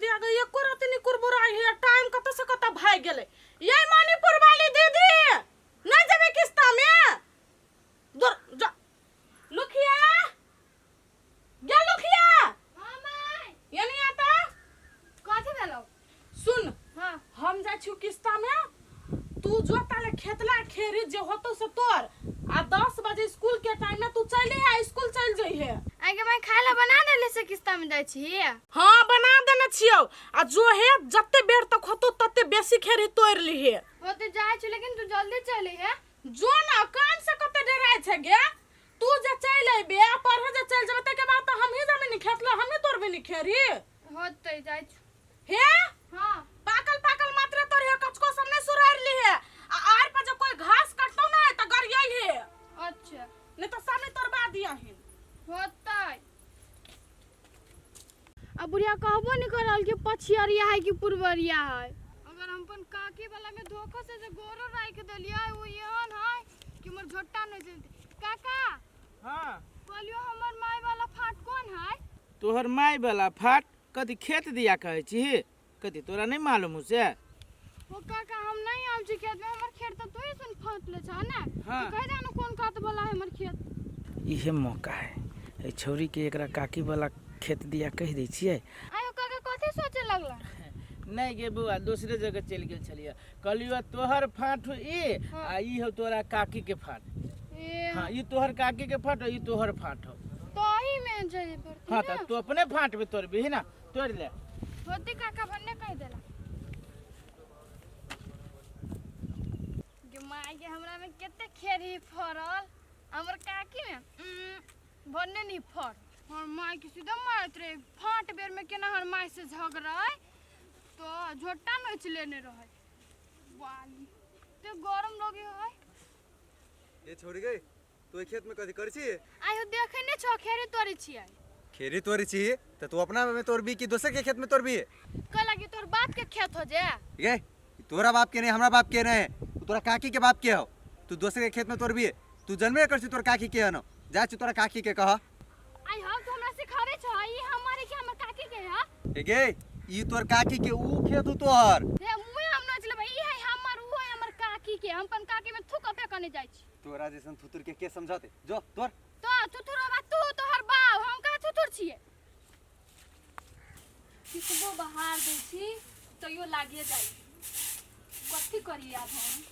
दीदी आगे एको राति नहीं कुरबुराई है, टाइम कत से कत भाग गेलै। ये मणिपुर वाली दीदी नहीं जेबे किस्ता में, दूर जा। लुखिया गे, लुखिया। हाँ माय। ये नहीं आता। कथी भेलौ? सुन। हाँ। हम जाइ छी किस्ता में, तू जो ताले खेतला खेरी जे होतो से तोर, आ 10 बजे स्कूल के टाइम में तू चले आ, स्कूल चल जइहे। आगे मैं खाए ला बना देले से किस्ता में जाइ छी? हाँ, बना देने छियौ, आ जो हे जते बेर तक होतो तते बेसी खेरी तोड़ लिहे। होते जाइ छी, लेकिन तू जल्दी चली है। जो ना, काम से कते डराय छै गे तू? जे चल अयबे आ पढ़े जे चल जेबे, तके बाद तऽ हमही जेबै नी खेतला, हमही तोड़बे नी खेरी। होते जाइ छी। हे। हाँ। पाकल पाकल मात्रे तोड़ हे, कचको सब नहीं सुरार ली है, आ आर पर जे कोई घास कटतो ना त गरियाई है। अच्छा। नहीं तो सामने तोड़बा दिया हिन। होते। आ बुढ़िया कहबो नहीं करल कि पछियरिया है कि पुरबरिया है। अगर हम अपन काकी वाला में धोखा से जे गोरो राख देलियै, ओ एहन है कि हमर झोटा नहीं चलते। काका। हाँ। कहलियो हमर माय वाला फाट कोन है? तोहर माय वाला फाट कथी खेत दिया कहै छी? कथी तोरा नहीं मालूम हो से? ओ काका, हम नहीं आब छी खेत में। हमर खेत तो तू ही सुन फाट ले छ ने। हाँ। तो कह जानो कोन कात वाला है हमर खेत। इहे मौका है, एहि छौरी के एकरा काकी वाला खेत दिया कहि दै छियै। आयो काका, कथी सोचे लगला? नहीं गे बौआ, दोसरे जगह चलि गेल छलियै। कहलियो तोहर फाट हो ई। हाँ। आ ई हो तोरा काकी के फाट। ए। हाँ, ई तोहर काकी के फाट हो, ई तोहर फाट हो। तो ही में जाए पड़ती। हाँ। ना। तऽ तू अपने फाट में तोड़बही ना, तोड़ ले। होती काका, भन्ने कह देला गे माय गे, हमरा में कते खेरी फरल, हमर काकी में भन्ने नहीं फर। हमर माय के सीधा मारत रहे फाट बेर में, केना हमर माय से झगड़ै तो झोटा नोच लेने रहे। बाली ते गरम लगे है। ए छोड़ी गई, तू एहि खेत में कथी करै छी? आयो देखे ने छो, खेरी तोड़े छियै। खेरी तोड़ै छी तऽ तू अपना में तोड़बी कि दोसर के खेत में तोड़बी? कहला कि तोर बाप के खेत हो जे। गे, ई तोरा बाप के नहीं, हमरा बाप के नहीं, उ तोरा काकी के बाप के हो। तू दोसर के खेत में तोड़बी? तू जनबे कर छी तोर काकी के हन। जा छी तोरा काकी के कह। आई हम तो हमरा सिखावे छो, ई हमारे के हमर काकी के है। ए गे, ई तोर काकी के ऊ खेत हो तोहर। हे, मुँह हम नोच लेबै। ई है हमर, ऊ है हमर काकी के। हम अपन काकी में थूक फेकने जाइ छी। तोरा जैसन थुथुर के के समझाते? जो तोर। तो थुथुर होबा तू, तोहर बाप, हम कहाँ थुथुर छियै? कितबो बहार दै छी तैयो लागिए जाइ। कथी करी आब हम?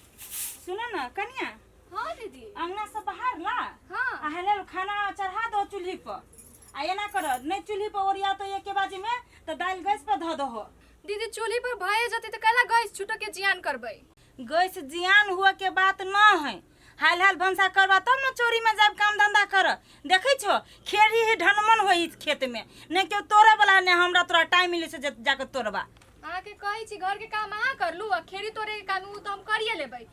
सुनो ना कनिया। हाँ दीदी। अंगना से बाहर ला। हाँ। आ हेले खाना चढ़ा दो चूल्ही पर, आ एना कर नहीं चूल्ही पर ओरिया तो एके बाजी में तो दाल गैस पर धो दहो। दीदी, चूल्ही पर भए जतै तऽ कैला गैस छूटऽ के जियान करबै? गैस जियान हुए के बात न है, हाल हाल भनसा करबा तब न चोरी में जाब काम धंधा कर। देखै छो, खेरी ही ढनमन होई इस खेत में, नहीं केओ तोड़े वाला, नहीं हमरा तोरा टाइम मिले से जाके तोड़बा। अहाँके कहै छी घरके काम अहाँ करलू आ खेरी तोड़े के काम ओ तऽ हम करिए लेबै।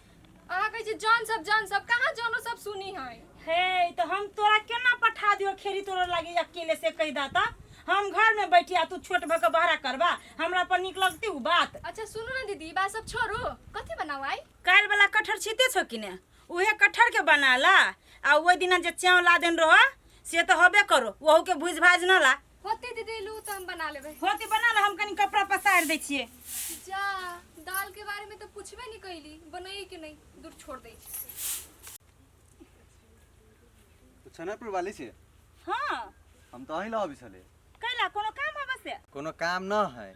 अहाँ कहै छी जन सब, जन सब कहाँ, जनो सब सुनी है। हे, तो हम तोरा केना पठा दियो खेरी तोड़े लागी अकेले से? कह दा हम घर में बैठी आ तू छोट भऽ के बहरा करबा, हमरा पर नीक लगती उ बात? अच्छा सुनू ने दीदी, ई बात सब छोड़ू, कथी बनाऊ आइ? काल्हि वाला कटहर छीते छौ कि ने, उहे कटहर के बना ला, आ ओहि दिना जे चाव ला देन रहो से तो होबे करो, ओहू के भूज भाज न ला। होते दीदी, लू तो हम बना लेबै। होती, बना ला, हम कनी कपड़ा पसारि दै छियै। जा, दाल के बारे में तो पूछबे नहीं कैली, बनई कि नहीं, दूर छोड़ दै छी। तू छनरपुर वाली छी? हाँ। हम तऽ अहीं लग अबै छलियै। कैला, कोनो काम हबे से? कोनो काम न है,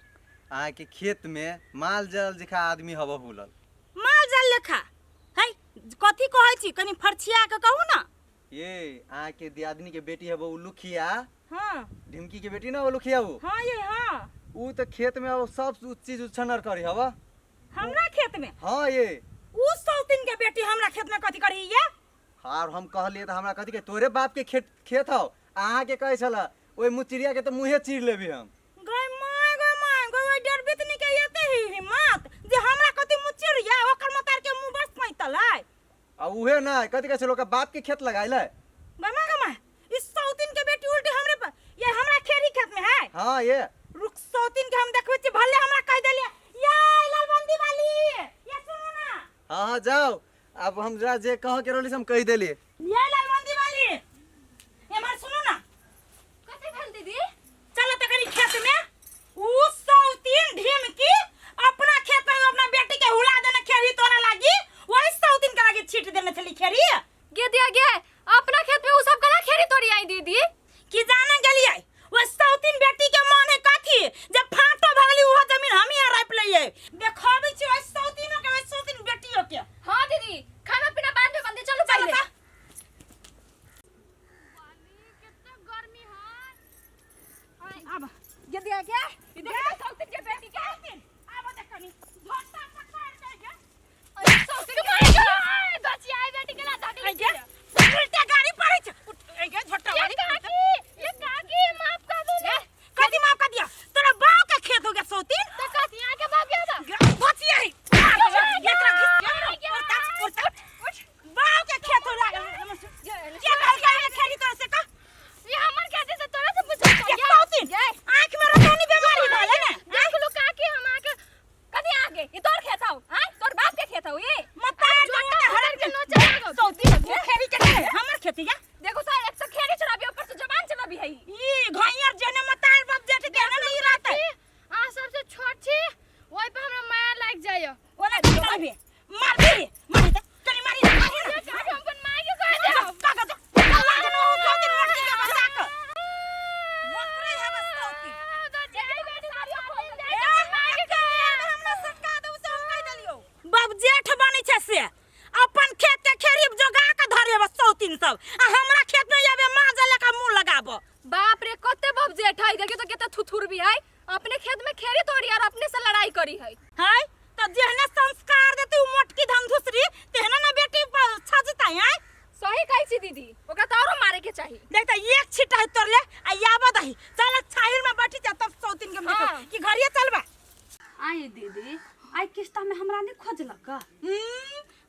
अहाँके खेत में माल जाल जखा आदमी हब हुलल। माल जाल लेखा है? कथी कहै छी, कनी फरछिया के कहू ना। ये अहाँके दियादनी के बेटी हब उ लुखिया। हाँ। ढिमकी के बेटी ना वो लुखिया उ। हाँ ये हाँ। उ तऽ खेत में अब सब चीज उछनर करी हब। हमरा खेत में? हाँ ये। उ सौतिन के बेटी हमरा खेत में कथी करी ये? और हम कहलिए तऽ हमरा कथी के तोरे बाप के खेत खेत हौ। अहाँके कहै छल ओहि मुचिरिया के तऽ मुँहे चीर लेबी हम। गय my, गय my, गय, ओइ डरबितनी के एते ही हिम्मत जे हमरा कथी मुचिरिया, ओकर मतार के मुंह बस पैतल है। आ उहे ना कथी कहै छल ओकर बाप के खेत लगाइले। गय my, गय my, इस सौतिन के बेटी उल्टी हमरे पर, ये हमरा खेरी खेत में है? हाँ ये। रुक, सौतिन के हम देखबै छी, भले हमरा कह देलिए। ये लालबंदी वाली, ये सुनू ना। हाँ हाँ, जाओ, अब हम जरा जे कह के रहली से हम कह देलिए। ये लालबंदी वाली, एमहर सुनू ना। कथी भेल दीदी? चलो त कनी खेत में उ सौतिन करी है। हाय त जेहने संस्कार देते उ मोटकी धमधुसरी तेहने ना बेटी छजतै। आय सही कहै छी दीदी, ओकरा तऽ औरो मारे के चाही। देख त एक छिटा है तोरले आ याब दही, चल छाहिर में बैठी जा तब सौतिन के हम देखो हाँ। कि घरिये चलबा। आई दीदी, आई किस्ता में हमरा नहीं खोजलक।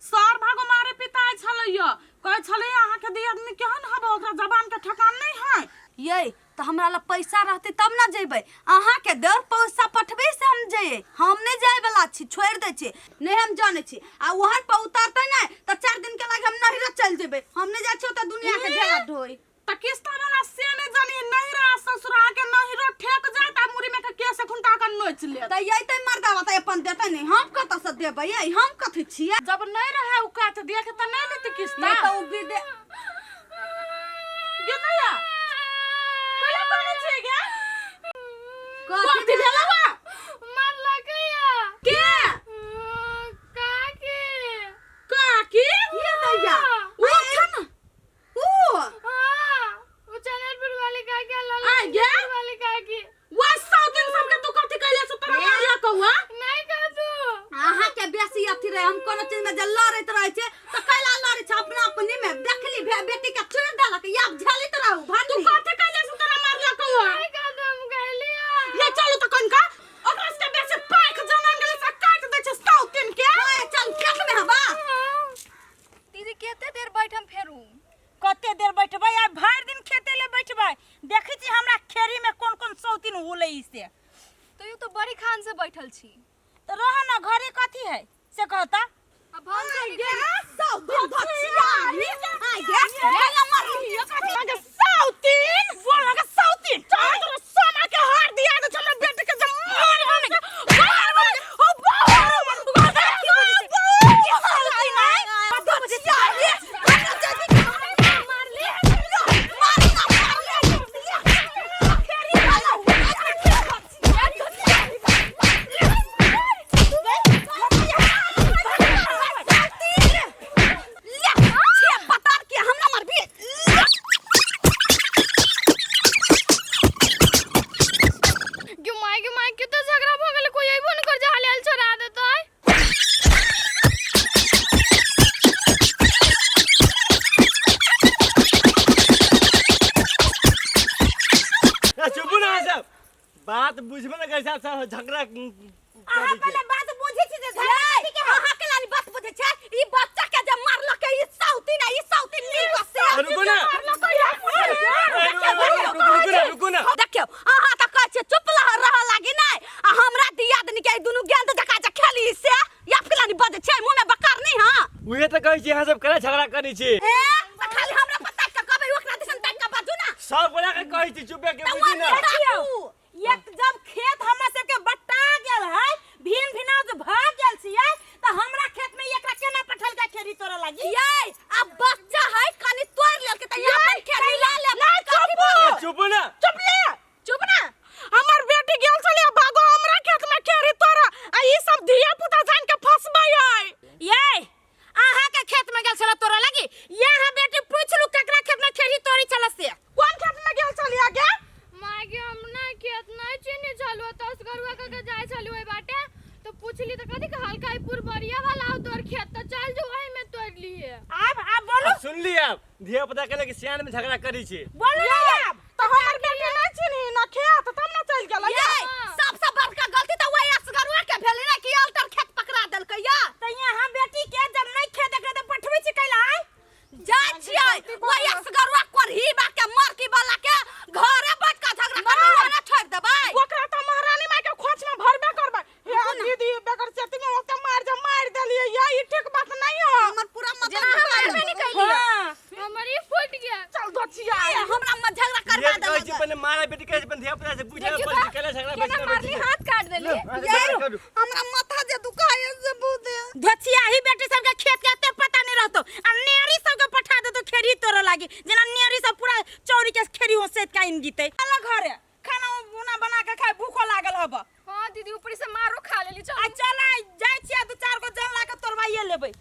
सर भागो मारे पिताइ छलैया, कहै छलैया अहाँके दियादनी केहन हब, ओकरा जबान के ठकान नहीं है। ये तो हमरा लग पैसा रहते तब ना जेबै। अहाँ के दर पैसा पठबै से हम जइए, हम नहीं जाए वाला छी, छोड़ दै छी, नहीं हम जाने छी। आ वहन पर उतारते नहीं तो 4 दिन के लागे हम नहिरा चल जेबै, हम नहीं जाइ छी ओतऽ दुनिया के ढेला ढोई। त किस्ता वाला से नहीं जानी नहिरा ससुरा के नहिरो ठेक जाए त मुरी में के केस खुंटा के नोच ले। त यैते मर्दावा त अपन देतै नहीं, हम कतऽ से देबै? ये हम कथी छियै? जब नहीं रहे उ काट दिया के त नहीं लेते किस्ता। नहीं त उ विदे गे नैया कहिया कहने छियै गे? कथी कथी भेलौ? मारलकैया। के? काकी। काकी? ये दैया उ छन उ हाँ, वो चनरपुर वाली काकी आ आ गे? ललपुर वाली काकी। वा 100 दिन सबके तू कथी कहले से तोरा मारलक कौआ? नहीं कह तू। अहाँ के बेसी अथी रहे, हम कोनो चीज में जे लड़ैत रहे छै त कैला लड़ै छै अपना अपनी में। देखली भे बेटी के छोड़ देलक, आब झेलैत रहू तू भानी। कथी कहले से तोरा मारलक कौआ? नहीं कह तू, हम कहलिया। ले चलू त कनका ओकरा से बेसी पाइक जनम गेलै से काट दै छै 100 दिन के। ओए चल खेत में हवा। दीदी कते देर बैठम फेरू? कते देर बैठबै? आ भरि दिन खेते ले बैठबै? देखै छी हमरा खेरी में कोन कोन सौतिन होलै से। तो you तो बड़ी खान से बैठल छी। तो रह ना घरे, कथी है से कहता। अब हम 100 दिन धचिया आइ गे कैला मारली? अगे सौतीन बोल, अगे सौतीन चल तोरा सोना के हार दिया दे हमरा बेटे के, जब मार मार मार मार ओ बाहर। गे माय, गे माय, कते झगड़ा भ गेलै, कोई अइबो न कर जे हाल हाल छोड़ा देतै। ए, चुपू ना सब, बात बुझबे ना कैसा सब झगड़ा अहाँ पहिले बात बुझै छी जे झगड़ा कथी के है? अहाँ के लाली बात बुझै छै? ई बच्चा के जे मारलक ई सौतीन, ई सौतीन नीक से। रुको ना, ए, रुको रुको ना, रुको ना। देखियौ, अहाँ तऽ कहै छियै चुप रह लागी नहि, आ हमरा दियादनी के ई दुनू गेंद जकाँ जे खेली से या फिलानी बजै छै, मुँह में बकार नहि। हाँ उहे तऽ कहै छी अहाँ सब केना झगड़ा करै छी। ए तऽ खाली हमरा पर ताकि कऽ कहबै, ओकरा दिसन ताकि कऽ बाजू ना। सब गोरा के कहै छी चुपे के तऽ बुझी ना। ओ देखियौ, एक जब खेत हमर सबके बटा गेल है, भिन भिनाव जे भऽ गेल छियै, तऽ हमरा खेत में एकरा केना पठलका खेरी तोड़ऽ लागी? यै अब बच्चा है, कनि तोड़ि लेलकै तऽ अपन खेरी ला ले। कथी ए, चुपू ना। चुप ले, चुप ना। हमर बेटी गेल छलै बागो हमरा खेत में खेरी तोरा आ ई सब धिया पुता जान के फंसबै है। यै अहाँ के खेत में गेल छला तोड़ऽ लागी? यहाँ बेटी पूछलू ककरा खेत में खेरी तोड़ी छला से। कोन खेत में गेल छलियै गे? माय गे, हम ना खेत नहीं चिन्ह छलु, तसगरुआ के जाय छलु ओइ बाटे तो पूछली त कथी कहलकै, पुरबरिया वाला हो तोर खेत त चल जो ओही में तोड़ लिए। आब आब बोलू। आब सुनली, आब धिया पुता के लेके सियान में झगड़ा करै छी। बोलू ना आब। तऽ हमर बेटी नहि चिन्ही ना खेत तब ना चलि गेलै। यै सबसे बड़का गलती तऽ वही असगरुआ के भेलै ने कि अल्टर खेत पकड़ा देलकै या। तऽ यहाँ बेटी के जब नहीं खेत देखले तऽ पठबै छी कैला आय? जाइ छियै वही असगरुआ कोरही बा के मरकी वाला के घरे बैठ के झगड़ा करबै, ओना छोड़ि देबै? ओकरा तऽ महारानी माय के खोंच में भरबे करबै। हे दीदी, बेगर चेती में ओते मार जे मार देलियै या, ई ठीक बात नहीं हो। हमर पूरा माथा जेना हम दुखाइ मारबे लगल। नहि कैलियै। हाँ। हमर ई फूट गेल। चल दोचिया। ए, हमरा में झगड़ा ये करवा तऽ कहै छी देलक। पहिने मारा बेटी कहै छी, पहिने धिया पुता से बुझे देखियौ पड़ै छै तऽ, केना झगड़ा केना बेसी मारली, हाथ काट देली। यै, हमरा माथा जे दुखाइ से बहुते। धोचिया ही बेटी सबके खेत के एते पता नहीं रहतो आ नेरी सबके पठा देतो खेरी तोड़े लागी, जेना नेरी सब पूरा चौरी के खेरी हो से काइन जीते। चल घरे, खाना उना बना के खाय, भूखो लागल हब। हाँ दीदी, ऊपर से मारो खा लेली। आ चल चल, आइ जाइ छियै, दू चार गो जन ला के तोड़वाइए लेबै।